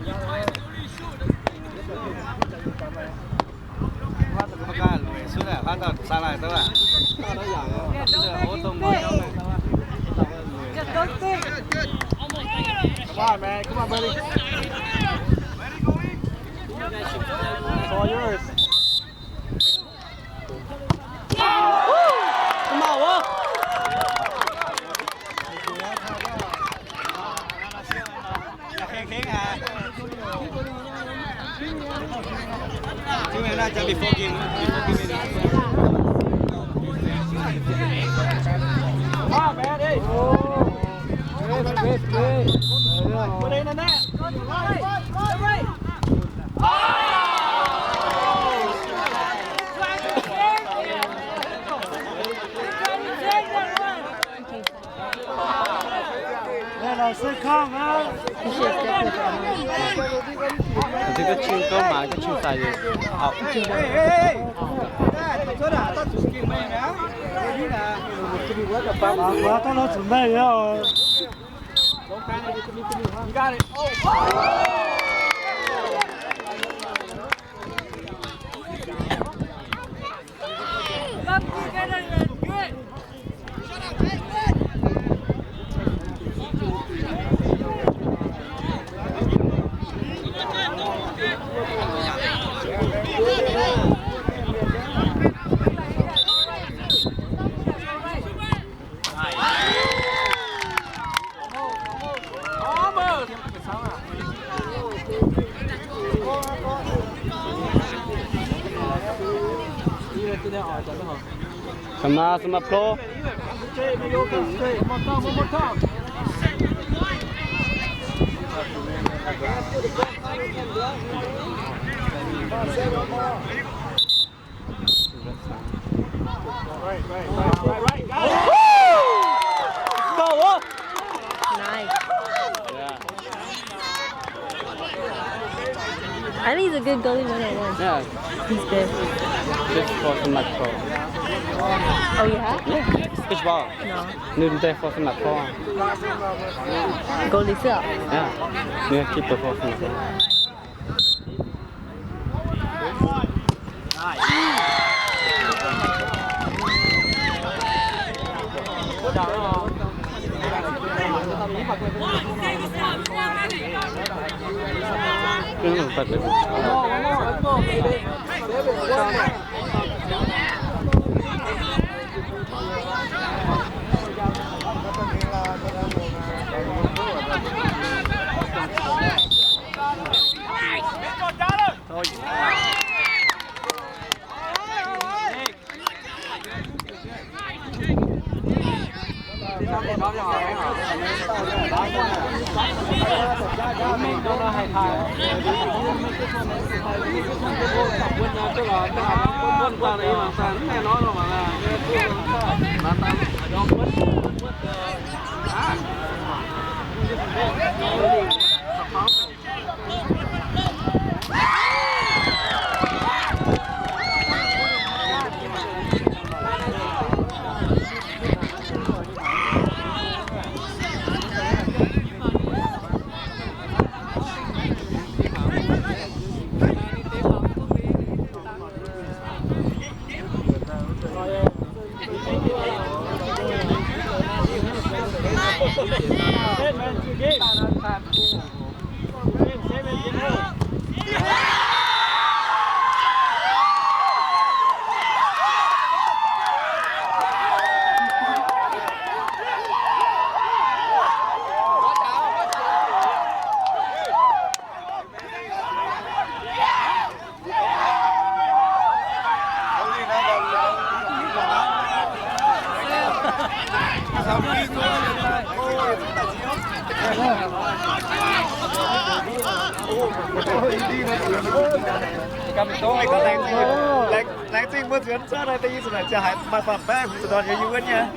Come on, man. Come on, buddy. It's all yours. Come on, Wolf. Nice. I think he's a good goalie one on one. Yeah. He's good. Just for some match pro. Oh, you have? Yeah. Which ball? No. Nws nte for some match pro. Goalie xwb os. Yeah. Nws keeper for some match pro. Leej twg muaj txiv huab txhab no tej ib txhia cia hais mas fam pab kuv tus no yog yus nyab.